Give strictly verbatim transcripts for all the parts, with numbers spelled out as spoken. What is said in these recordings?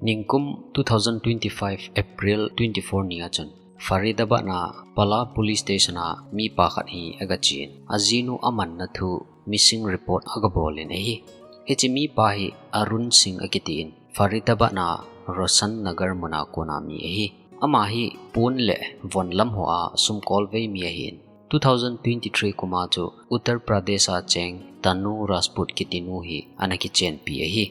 Ningkum two thousand twenty-five April twenty-four ni a chun Faridabad na Pala Police Station a mipa khat hi aga chen, ajinu amanna thu missing report aga bol in ahi. Hiche mipa hi Arun Singh akitin, Faridabad na Roshan Nagar mun a kon a mi ahi. Ama hi pon le von lam hoa sum kolvei mi ahin, two thousand twenty-three kum a chu Uttar Pradesh a cheng Tanu Rajput kiti nu hi ana kichenpi ahi.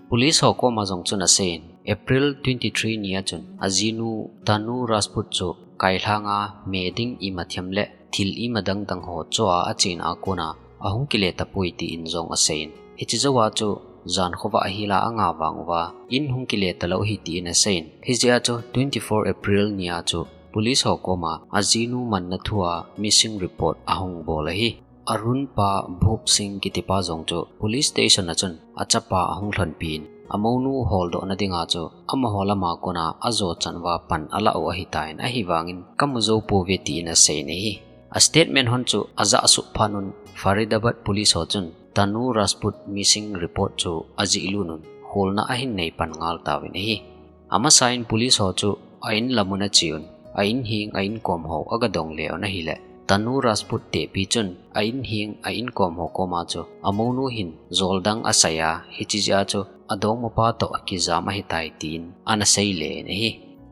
Police ho kom a jong chun aseiyin, April twenty-three ni a chun ajinu Tanu Rajput chu kailhang a me ding ima them le thil ima dangdang ho cho a achen a kon a ahung kile tapoi tin jong aseiyin. Hiche jou a chu jan khovah ahila anga vang uva in hung kile talou ahi tin aseiyin. Hijeh a chu twenty-four April ni a chu police ho kom a ajinu manna thu a missing report ahung bol ahi. Arun pa Bhup Singh kiti pa jong chu police station a chun achapa ahung lhonpi in, amounu holdoh na ding a chu amaho lam a kon a ajo chan uva pan alah u ahitan, ahivangin kamu jou pouve tin aseiyin ahi. A statement hon chu ajah suh phat un Faridabad police ho chun Tanu Rajput missing report chu ajih lut un kholna ahin nei pan ngal tauvin ahi. Amasa in police ho chu a in lam un ache un, a in heng a in kom ho aga dong le un ahile, Tanu Rajput tehpi chun a in heng a in kom ho kom a chu amounu hin jol dang asai a, hiche jeh a chu adongmapa toh akijam ahitai tin ana sei le in ahi.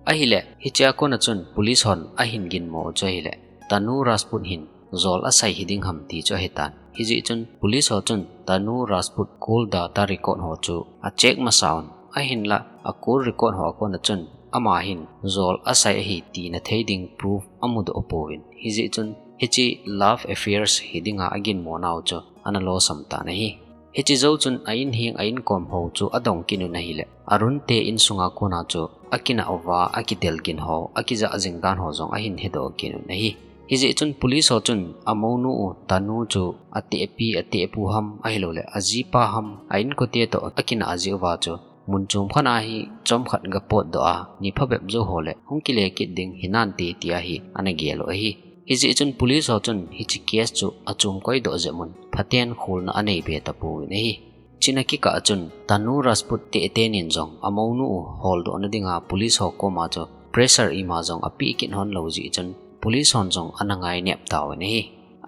Ahile, hiche a kon a chun police hon ahin ginmo u chu ahile, Tanu Rajput hin jol asai hiding ham ti chu ahitan. Hijeh chun police ho chun Tanu Rajput call data record ho chu acheck masa un, ahinlah a call record ho a kon a chun ama hin jol asai ahi tina thei ding proof amudoh pouvin. Hijeh chun hiche love affairs hiding a aginmo nau chu ana losam tan ahi. Hiche jou chun a in heng a in kom ho chu adong kit un ahile, Arun te insunga kon a chu akinah uva akidel gin ho, akijah jing dan ho jong ahin hedoh kit un ahi. Hijeh chun police ho chun amounu u Tanu chu atehpi atehpu ham ahilouleh ajipa ham a inkote toh akinah jeh uva chu mun chom khat a hi chomkhat ga potdoh a, ni phabep jou ho le hung kile kit ding hinante tia hi ana gel u ahi. Hijeh chun police ho chun hiche case chu achom koidoh jep un phaten kholna anei be tapouvin ahi. Chuna kikah a chun Tanu Rajput tehteni in jong amounu u holdoh na dinga police ho kom a chu pressure ima jong apeh kit hon lou jeh chun police hon jong ana ngainep tauvin ahi.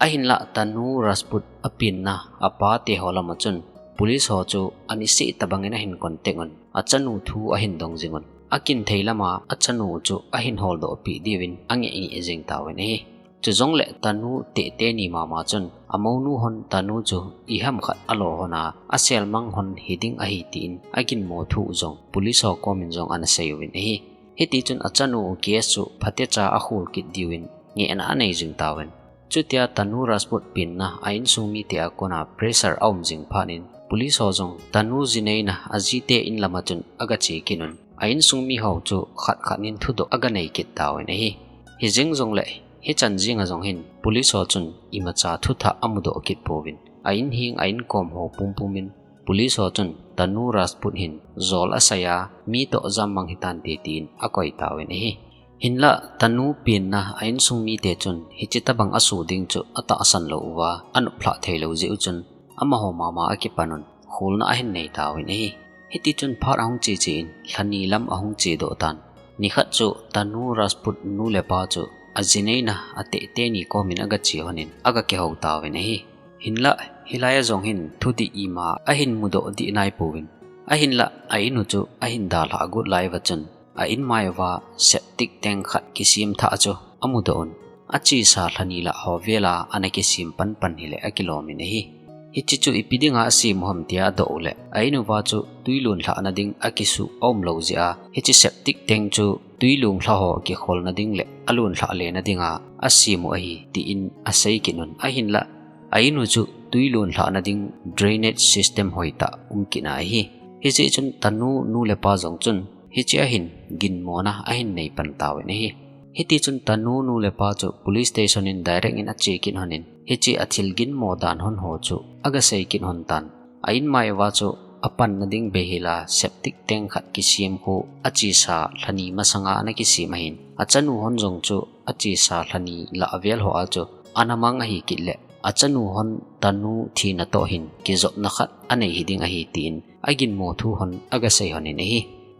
Ahinlah Tanu Rajput apenna apa te ho lam a chun police ho chu aniseh tabang in ahin contact un, achanu thu ahin dong jing un, akin thei lam a achanu chu ahin holdoh peh diuvin angeh ngeh jing tauvin ahi. Chujongle Tanu tehteni mama chun amounu hon Tanu chu iham khat alo hon a, aselmang hon hiding ahi tin aginmo thu u jong police ho kom in jong ana sei uvin ahi. Hiti chun achanu u case chu phatecha akhol kit diuvin ngehna anei jing tauvin. Chutia Tanu Rajput penna a insung mite a kon a pressure aum jing phat in police ho jong Tanu jineina ajite in lam a chun aga che kit un, a insung mi ho chu khat khat in thudoh aga nei kit tauvin ahi. Hijeng jongle hichan jenga jong hin police ho chun imacha thuthah amudoh kit pouvin, a in heng a in kom ho pumpum in police ho chun Tanu Rajput hin jol asai a, mi toh jammang hitante tin akoi tauvin ahi. Hinlah Tanu penna a insung mite chun hiche tabang asoh ding chu atahsan lou uva, anop lhah thei lou jeh u chun amaho mama akipan un kholna ahin nei tauvin ahi. Hiti chun phat ahung che che in lhani lam ahung chedoh tan. Nikhat chu Tanu Rajput nu le pa chu ajineina atehteni kom in aga che hon in aga kihou tauvin ahi. Hinlah hilai a jong hin thudih ima ahin mudoh dih nai pouvin, ahinlah a in u chu ahin dalhah got lai uva chun a inmai uva septic tank khat kisem thah chu amudoh un, achesa lhani lah ho vel a ana kisem panpan hile akilom in ahi. Hiche chu ipi dinga asem u ham tia adoh u le, a in uva chu twi lon lhah na ding akisuh aum lou jeh a, hiche septic tank chu twi lon lhah ho kikholna ding le alon lhah lena dinga asem u ahi tin asei kit un, ahinlah a in u chu twi lon lhah na ding drainage system hoitah um kit na ahi. Hijeh chun Tanu nu le pa jong chun hiche a hin ginmona ahin nei pan tauvin ahi. Hiti chun Tanu nu le pa chu police station in direct in ache kit hon in, hiche athil ginmo dan hon ho chu aga sei kit hon tan. A inmai uva chu apanna ding beihel a septic tank khat kisem khu achesa lhani masanga ana kisem ahin, achanu hon jong chu achesa lhani lah vel ho a chu ana mang ahi kit le, achanu hon Tanu thina toh hin kijopna khat anei hiding ahi tin aginmo thu hon aga sei hon in ahi.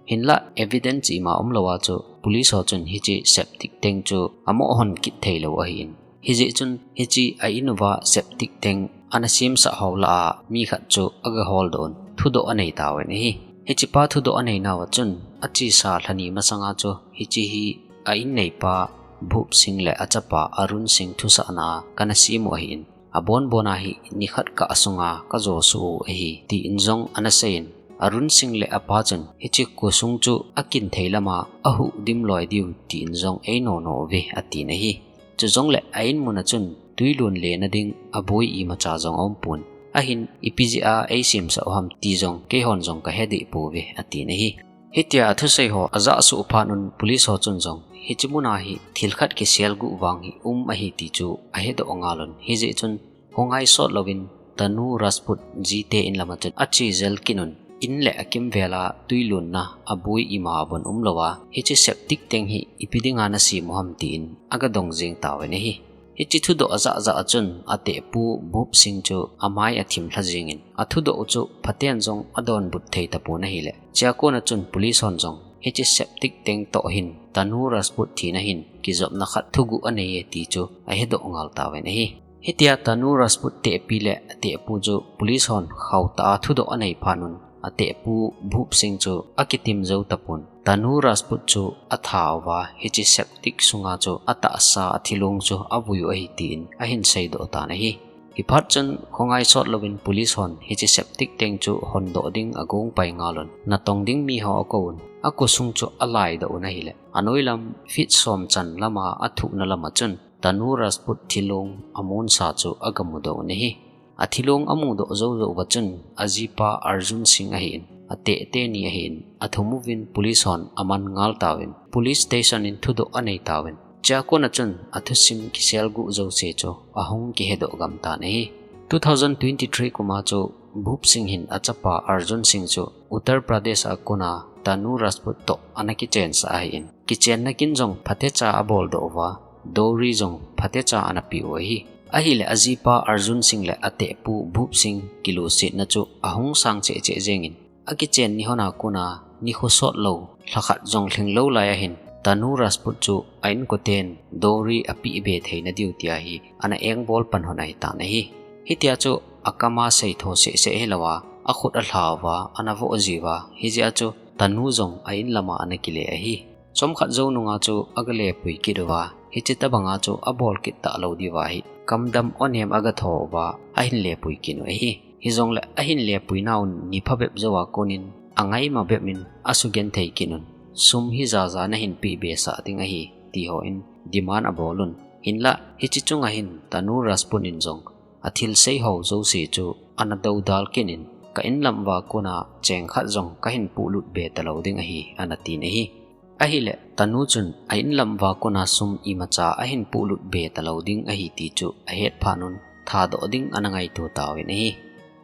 Hinlah evidence ima umlou a chu police ho chun hiche septic tank chu amoh hon kit thei lou ahin. Hijeh chun hiche a in uva septic tank ana semsah ho lah a mi khat chu aga holdoh un thudoh anei tauvin ahi. Hiche pa thudoh anei nauva chun achesa lhani masanga chu hiche hi a in neipa Bhup Singh le achapa Arun Singh thusahna a kana sem u ahin. Abonbona hi nikhat kah sunga kajo suh u ahi, tin jong ana seiyin. Arun Singh le apa chun hiche kosung chu akin thei lama ahuh dim loi diu tin jong einoh noh uve atin ahi. Chujongle a in muna chun tuilun lena ding aboi imacha jong aumpon. Ahin ipi jeh a eisemsah u ham ti jong keihon jong kahe deh pouve atin ahi. Hitia athusei ho ajah suh phat un police ho chun jong hiche muna hi thil khat kisel guh vang hi um ahi ti chu ahedoh ngal un. Hijeh chun khongai sot louvin Tanu Rajput jite in lama chun ache jel kit un, in le akimvel a tuilunna aboi ima abon umlou a, hiche septic tank hi ipi dinga nasem u ham tin aga dong jeng tauvin ahi. Hiche thudoh ajah jah a chun atehpu Bhup Singh chu amai athim lha jengin, athudoh u chu phaten jong adonbut thei tapon ahile, chua kona chun police hon jong hiche septic tank toh hin Tanu Rajput thina hin kijopna khat thuguh anei e ti chu ahedoh ngal tauvin ahi. Hitia Tanu Rajput tehpi le atehpu chu police hon khautah a thudoh anei phat un, atehpu Bhup Singh chu akitim jou tapon. Tanu Rajput chu atha uva hiche septic sunga chu atahsa athilong chu avui u ahi tin ahin seidoh tan ahi. Hiphat chun khongai sot louvin police hon hiche septic tank chu hondoh ding agong pai ngal un, natong ding mi ho akou un, akosung chu alaidoh un ahile, anoilam feet som chan lama athuhna lama chun Tanu Rajput thilong amonsa chu agamudoh un ahi. Athilong amudoh jou jou uva chun ajipa Arjun Singh ahin, ateh teni ahin, athum uvin police hon aman ngal tauvin, police station in thudoh anei tauvin, chua kona chun athusim kisel guh jouse chu ahung kihedoh gam tan ahi. Two thousand twenty-three kuma chu Bhup Singh hin achapa Arjun Singh chu Uttar Pradesh a kona Tanu Rajput toh ana kichensah ahin, kichenna kin jong phatecha aboldoh uva, dowry jong phatecha ana peh u ahi. Ahile ajipa Arjun Singh le atehpu Bhup Singh kilusetna chu ahung sang cheh cheh jengin, akichen ni hon a kona nikho sot lou, lhakhat jong lhinglou lai ahin, Tanu Rajput chu a inkoten dowry apeh be theina diu tia hi ana engbol pan hon ahitan ahi. Hitia chu akam a seitho seh seh hilou a, akhut alha uva, ana voh ji uva, hijeh a chu Tanu jong a in lama ana kile ahi. Chomkhat jou nunga chu aga lepui kit uva, hiche tobanga chu abol kit talou diuva hi kamdam onem aga tho uva, ahin lepui kit u ahi. Hijongle ahin lepui nau ni phabep jou a konin, angaima bep in asugenthei kit un, sum hi jaja nahin peh be sah ding ahi, ti hon demand abol un. Hinlah hiche chunga hin Tanu Rajput in jong athilsei ho jouse chu ana dodal kit in, ka in lam uva kona cheng khat jong kahin puhlut be talou ding ahi, ana tin ahi. Ahile Tanu chun a in lam uva kona sum imacha ahin puhlut be talou ding ahi ti chu ahet phat un thadoh ding ana ngaito tauvin ahi.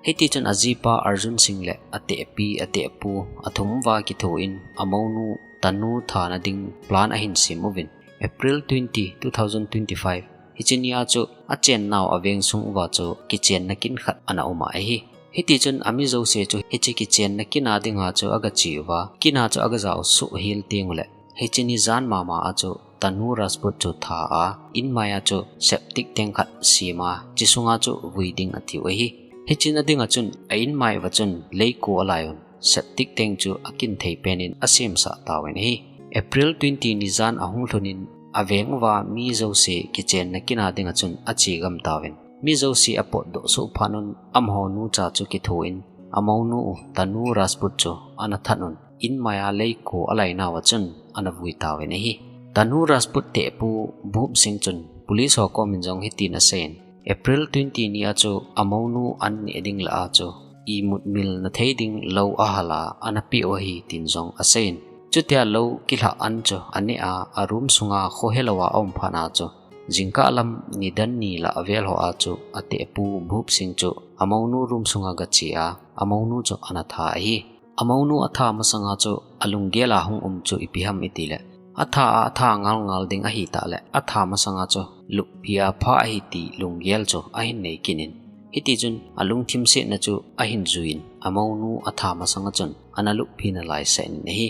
Hitichun ajipa Arjun Singh le atehpi atehpu athum uva kithoin amounu Tanu thana ding plan ahin sem uvin, April twenty, two thousand twenty-five, hiche nia chu achennau aveng sung uva chu kichenna kin khat ana um ahi. Hitichun ami jouse chu hiche kichenna kina dinga chu aga che uva, kina chu aga jao suh hel teng ule, hiche ni jan mama a chu Tanu Rajput chu tha a, inmai a chu septic tank khat sem a, hiche sunga chu vui ding atiu ahi. Hiche na dinga chun a inmai uva chun leiko alai un, septic tank chu akin thei penin asemsah tauvin ahi. April twenty ni jan ahung lhunin, aveng uva mi jouse kichenna kina dinga chun ache gam tauvin, mi jouse apotdoh suh phat un, amaho nucha chu kithoin, amounu u Tanu Rajput chu ana that un, inmai a leiko alai nauva chun ana vui tauvin ahi. Tanu Rajput tehpu Bhup Singh chun police ho komin jong hitin aseiyin, April twenty ni a chu amounu an neh ding lah a chu imut milna thei ding lou ahal a ana peh u ahi tin jong aseiyin. Chutia lou kilhah an chu aneh a, a room sunga kho helou a aum phat a chu, jingkah lam nidan ni lah vel ho a chu atehpu Bhup Singh chu amounu room sunga gache a, amounu chu ana that ahi. Amounu athat masanga chu alunggel a hung um chu ipi ham itile, athat a athat ngal ngal ding ahitah le, athat masanga chu luppi a pha ahi ti lunggel chu ahin nei kit in, hitichun alungthim setna chu ahin juiyin, amounu athat masanga chun ana luppi nalai sah in ahi.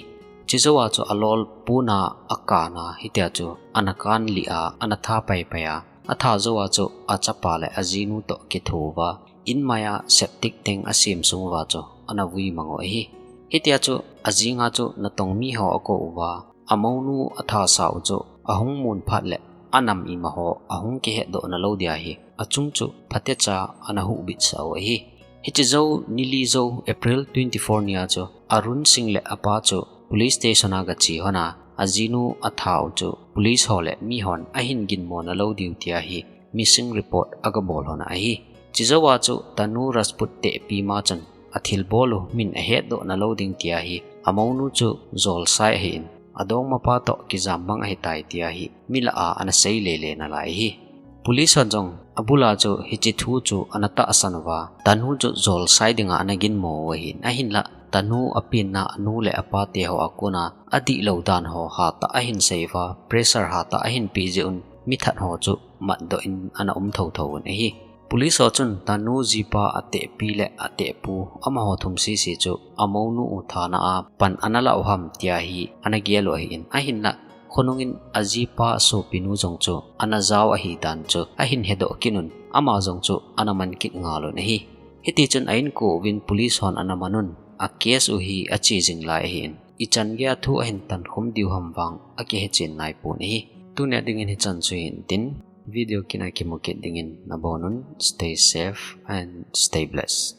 Chijou a chu alol puna akana hitia chu ana kan li a, ana tha pai pai a. Atha jou a chu achapa le ajinu toh kitho uva, in mai a septic tank asem sung uva chu ana vui mang u ahi. Hitia chu ajing a chu natong mi ho ako uva, amonu atha sa u chu ahung mun phat le anam ima ho ahung kihetdoh nalou dia hi achung chu phatecha ana huhbit sa u ahi. Hiche jou, nili jou, April twenty-four nia chu Arun Singh le apa chu police station a gache hon a, ajinu atha u chu police ho le mihon ahin ginmo nalou diu tia hi missing report agabol hon ahi. Chijou a chu Tanu Rajput tehpi ma chun athilbol u min ahetdoh nalou ding tia hi amonu chu jolsai ahin, adongmapa toh kijam mang ahitai tia hi mi lah a ana sei lele nalai ahi. Police hon jong abul a chu hiche thu chu ana tahsan uva, Tanu chu jolsai dinga ana ginmo u ahin, ahinlah Tanu apenna anu le apa te ho a kona adihlou dan ho hatah ahin sei uva, pressure hatah ahin pe jeh un mithat ho chu matdoh in ana um thotho un ahi. Police ho chun Tanu jipa atehpi le atehpu amaho thum sese chu amonu u thana a pan ana lah u ham tia hi ana gel u ahin, ahinlah khonung in ajipa sopinu jong chu ana jao ahi dan chu ahin hedoh kit un, ama jong chu ana man kit ngal un ahi. Hitichun a inko uvin police hon ana man un, a case u hi ache jing lai ahin, ichan geiya thu ahin tankhum diu ham vang akihechen naipon ahi. Tunia dingin hichan chu hintin, video kit a kimu kit dingin nabonun, stay safe and stay blessed.